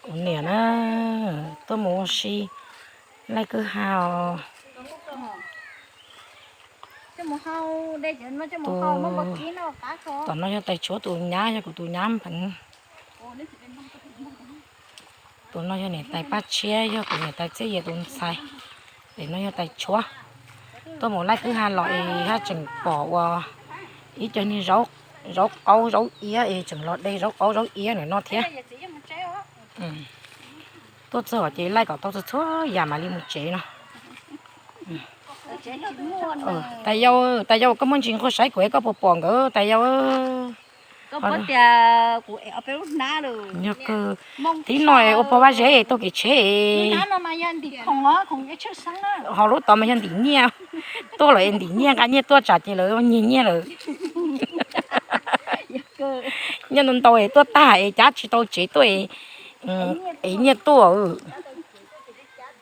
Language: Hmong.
Kuv niam na, tuaj mus ua si laij kwj ha os. Tom no yog tais tshuav tus nyab, yog kuv tus nyab npeev. Tus no yog niam tais Paj Tshiab, yog kuv niam tais Txhiaj Yias tus ntxhais. Pem no yog tais tshuav. Tuaj mus laij kwj ha los es haj tseem pom ua ib co niag zaub qaub zaub iab es tseem los de zaub qaub zaub iab ntawm no thiab. Tuaj txog ces laij kom tau txhua txhua yam mam li mus tsev no. Tais yau, tais yau, koj muaj ntsis nquag saib kuv es koj puas pom nkawd tais yau? Yog kawg, tib no ua pog Vaj Zeb tuaj kev tsheb, ho lub tod mas yog ntim nyiaj, tuaj los es ntim nyiaj nqa nyiaj tuaj tsam ces lawv nyiag nyiaj lawm. Nyiaj ntau ntau es tuaj tag es cab tsis tau tsev tuaj es nyiaj tuaj.